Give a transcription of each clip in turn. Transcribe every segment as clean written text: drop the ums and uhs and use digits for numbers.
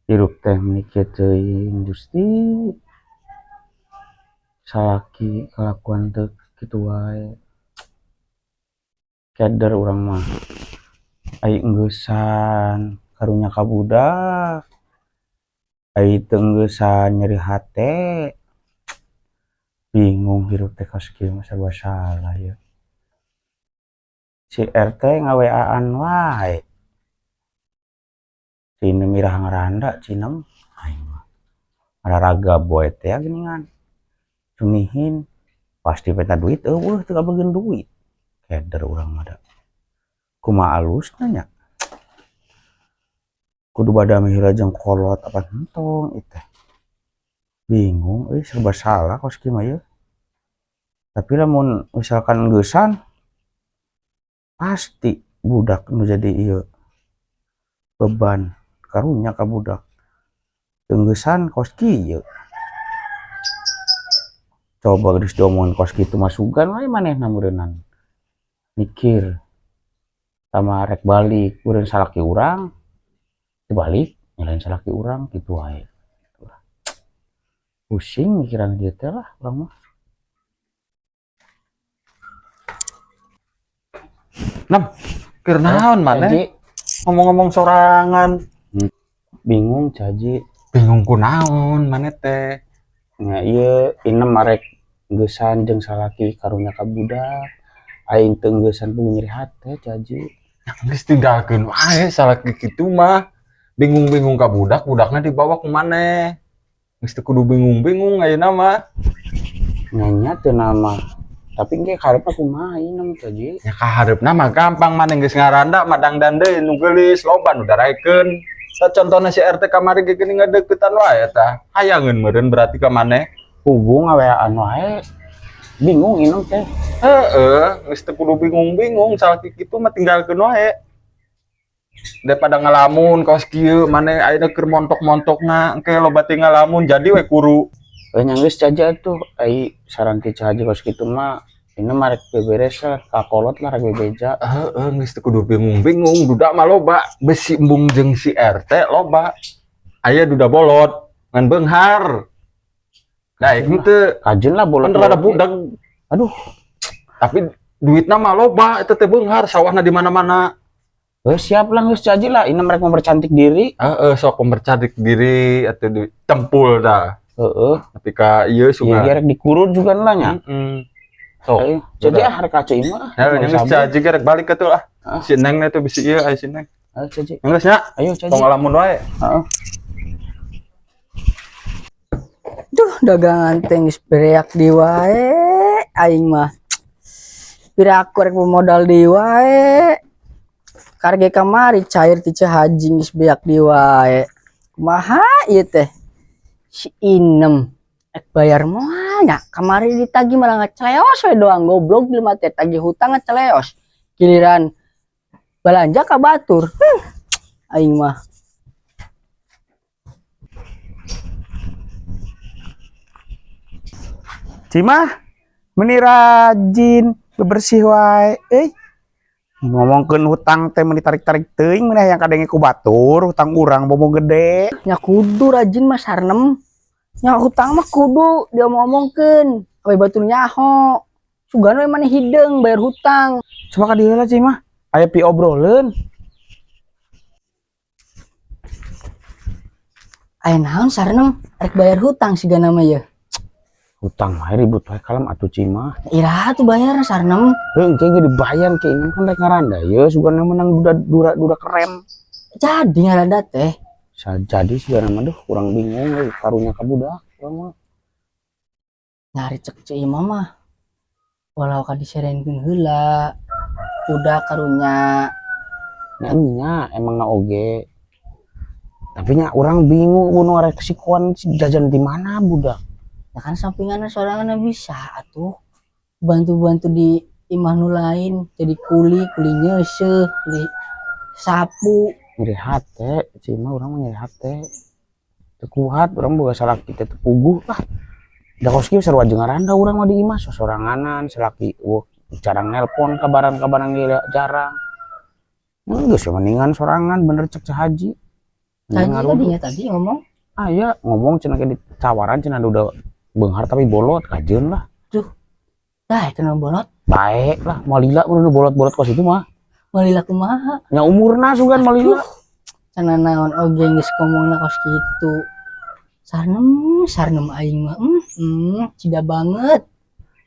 Hirup teh meni kieu teuing Gusti. Salaki kalakuan teu kitu wae. Keder urang mah. Ai enggeusan karunya ka budak. Ai teu enggeusan nyeri hate. Bingung hirup teh kos kieu mah serba salah ieu. Si RT nga-WA-an wae. Cinem iraha ngaranda cinem aing mah. Ngararaga boe teh geuningan. Sunihin pasti penta duit eueuh teu kabageun duit. Keder urang mah da. Kumaha alusna nya. Kudu badami heula jeung kolot apa entong ieu teh. Bingung euy serba salah kos kieu mah ieu. Tapi lamun misalkan geusan pasti budak nu jadi ieu beban karunya ka budak. Teu geusan kos kieu. Coba geus diomongin kos kitu mah sugan we manehna meureunnan. Mikir sama rek balik meureun salaki urang teu balik nyalahin salaki urang kitu wae. Pusing mikiran kieu teh lah urang mah. Nam, keur naon maneh? Caji. Ngomong-ngomong sorangan. Bingung caji. Bingung kunaon maneh teh? Nya ieu inem arek geusan jeung salaki karunya ka budak. Aing teu geusan puguh nyeri hate caji. Geus tinggalkeun wae salaki kitu mah. Bingung-bingung ka budak, budakna dibawa ku maneh. Geus teu kudu bingung-bingung ayeuna mah. Nya nya teu nama. Tapi engke kaharepna kumaha inem caji? Ya kaharepna mah gampang maneh geus ngaranda mah dangdan deui nu geulis loba nu daraekeun. Tah contona si RT kamari ge geuning ngadeuketan wae tah. Hayangeun meureun berarti ka maneh. Puguh ngaweaan wae. Bingung inem teh. Heeh, geus teu kudu bingung-bingung salaki kitu mah tinggalkeun wae. Daripada ngalamun kaos kieu maneh ayeuna keur montok-montokna engke loba teh ngalamun jadi we kuru. Nya geus caji atuh ai saran ti caji kos kitu mah ini mah rek beberes lah ka kolot lah rek bebeja. Heeh, geus teu kudu bingung-bingung duda mah loba besi embung jeung si RT loba. Aya duda bolot ngan beunghar. Daek henteu. Kajeun lah bolot. Kan rada budak. Aduh. Tapi duitna mah loba eta teh beunghar sawahna di mana-mana. Siap lah geus caji lah ini mereka mempercantik diri. Heeh, sok mempercantik diri atau di tempul dah. Heeh. Ketika ieu sungai. Iya, rek dikurut juga lah nya. Heeh. Sok. Jadi ah rek kaca ieu mah. Ya, geus caji rek balik ke tuh lah. Si Neng teh bisi ieu aya si Neng. Ayo caji. Geus nya. Ayo caji. Tong ngalamun wae. Heeh. Duh, dagangan teh geus bereak di wae aing mah. Pira aku rek modal di wae. Karge kamari cair ti Ceu Haji geus beak di wae. Kumaha ieu teh? Si Inem rek bayar moal nya. Kamari ditagih malah ngeceleos we doang goblok jelema teh tagih hutang ngeceleos. Giliran balanja ka batur. Aing mah. Cimah meni rajin bebersih wae euy. Ngomongkeun hutang teh meni tarik-tarik teuing meni hayang kadenge ku batur hutang urang bobo gede. Nya kudu rajin mah sarnem. Nya hutang mah kudu diomong-omongkeun awe batur nyaho. Sugan we maneh hideung bayar hutang. Coba ka dieu lah Cimah. Aya pi obroleun. Aya naon sarnem rek bayar hutang sigana mah ye. Hutang mah ribut wae kalem atuh Cimah. Iraha tuh bayar sarnem. Heuh engke ge dibayar ke ini kan rek ngaranda ye sugana menang duda duda krem. Jadi ngaranda teh. Jadi sigana mah duh kurang bingung euy karunya ka budak urang mah. Nyari cek Ceu Imah mah. Walau ka diserenkeun heula. Udah karunya. Nya nya emang na oge. Tapi nya urang bingung bunuh arek sikuan jajan di mana budak. Ya kan sampingan sorangan bisa atuh. Bantu-bantu di imah nu lain jadi kuli, kuli nyeuseuh, kuli sapu. Nyeri hate, cima urang mah nyeri hate. Teu kuat urang boga salaki teh teu puguh lah. Da kos kieu sarua jeung ngaranda urang mah di imah sosoranganan salaki eueuh jarang nelpon kabaran-kabaran ge jarang. Geus mendingan sorangan bener cek Ceu Haji. Tadi Mendingan. Tadinya tadi ngomong. Ah iya, ngomong cenah ke ditawaran cenah udah beunghar tapi bolot, kajeun lah. Dah itu nu bolot. Baik lah, moal lila mun bolot-bolot kos itu mah. Malila kumaha? Nya umurna sugan malila. Cenah naon oge geus ngomongna kos kitu. Sarnem, sarnem aing mah. Cida banget.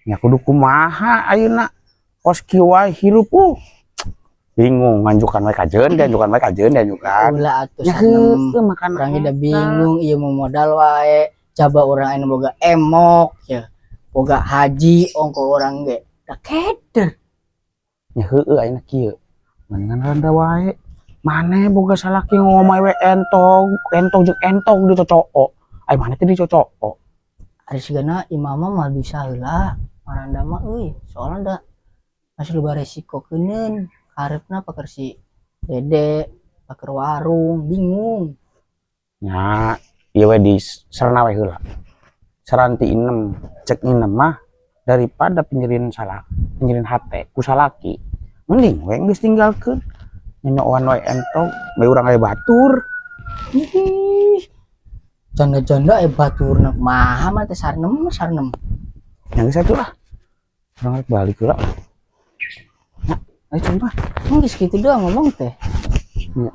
Nya kudu kumaha ayeuna? Kos kieu wae hirup. Bingung, nganjukan we kajeun, dianjukan we kajeun, dianjukan. Ulah atuh, Nya Sarnem. Heueuh makan. Urang ge da bingung ieu mau modal wae. Coba urang anu boga emok ya. Boga haji ongko urang ge. Da keder. Nya heueuh, ayeuna kieu. Mendingan randa wae. Maneh boga salaki ngomong we entog, entog jeung entog dicocoo. Ai maneh teh dicocoo. Ari sigana imah mah moal bisa heula. Maranda mah euy, soalna da masih loba resiko keuneun. Kaharepna paker si Dede, paker warung, bingung. Nya ieu we di serna we heula. Saranti inem, cek inem mah daripada penyerin salah, penyerin hate ku salaki. Mending we geus tinggalkeun. Nyenyoan we entog, bae urang aya batur. Ih, janda-janda baturna kumaha mah teh, sarnem, sarnem. Yang geus atuh lah. Urang rek balik heula. Nah, ayo coba. Geus kitu doang ngomong teh? Nya.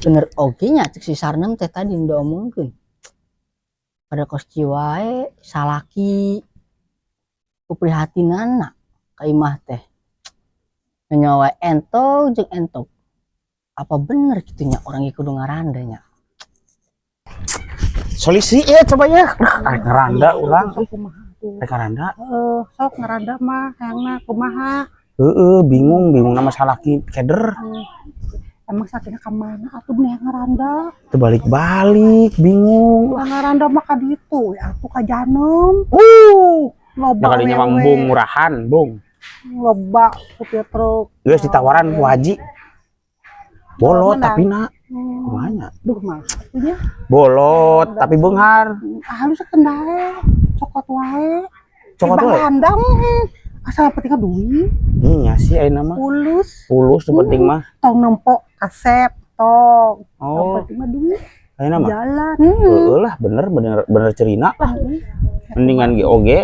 Bener oge nya cek si Sarnem teh tadi udah omongkeun. Pada kos kieu wae salaki keprihatinanna ka imah teh. Nyawa entog jeung entog. Apa bener kitu nya urang ge kudu ngaranda nya? Solusi ya coba ya. Rek ngaranda urang. Kumaha tuh? Rek ngaranda. Heeh, sok ngaranda mah hayangna kumaha? Heeh, bingung, bingung nama salaki keder. Emang sakitnya ka mana atuh meni ngaranda? Teu balik-balik, bingung. Lah ngaranda mah ka ditu we atuh ka Janem. Loba Nah, kalinya mang wewe. bung murahan, bung. Loba supir truk. Geus ditawaran ku haji. Bolot Menang. tapi na kumaha nya? Duh, mah atunya. Bolot tapi beunghar. Halus kendae, cokot wae. Cokot wae. Randa. Asal penting duit, Nya sih ayeuna mah. Fulus, Fulus nu penting mah. Tong nempo kasep, tong. Yang Oh, penting mah duit, ayeuna mah. Jalan. Heeh lah, bener bener bener cerina lah. Mendingan ge oge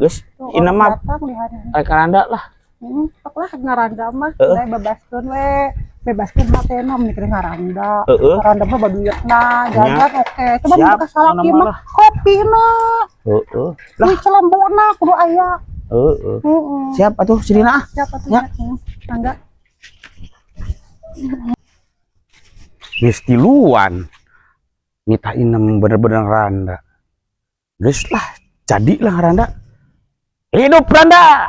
geus Tuh, ina orang mah datang lihat. rek ngaranda lah. Sok lah ngaranda mah, Heeh. we bebaskeun we. Bebaskeun hatena mikir ngaranda. Heeh. Ngaranda mah baduitna, jalan oke. Coba Siap, mun ka salaki mana mah lah. kopina, Heeh. lah celembona kudu aya. Heeh. Heeh. Siap atuh Sirina ah. Siap atuh Ya. ya. Mangga. Geus tiluan. Nita inem bener-bener randa. Geus lah, jadilah randa. Hidup randa.